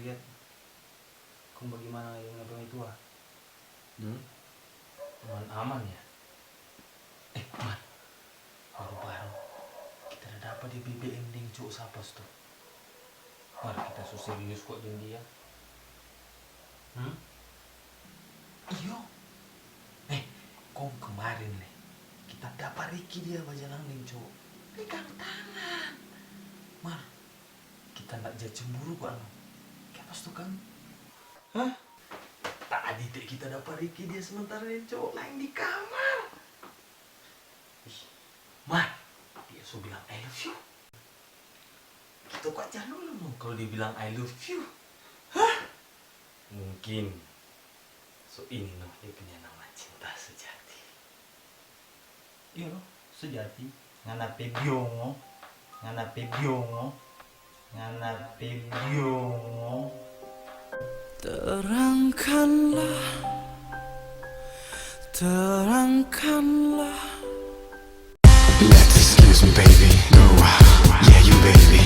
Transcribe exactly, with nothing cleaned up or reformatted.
Lihat, kong bagimana deng dong pe maitua? Hmm? Aman-aman ya? Eh, Man, baru-baru kita da dapa di B B M deng cowok sapa tu. Mar, kita so serius kwa deng dia. Hmm? Iyo. Eh, kong kemarin le, kita dapa Ricky dia bajalang deng cowok. Pegang tangan. Mar, kita ndak ja cemburu kwa no. Kiapa tu kan? Hah? Tadi te kita dapa Ricky dia sementara deng cowok laeng di kamar. Ih, Mar, dia so bilang I love you. Kita kwa ajar dulu no kalu dia bilang I love you. Hah? Mungkin so ini no dia punya nama cinta sejati. Iyo no, sejati. Ngana pe biongo, ngana pe biongo, ngana pe biongo. Terangkanlah, terangkanlah. Let's excuse me, baby. No, yeah, you baby.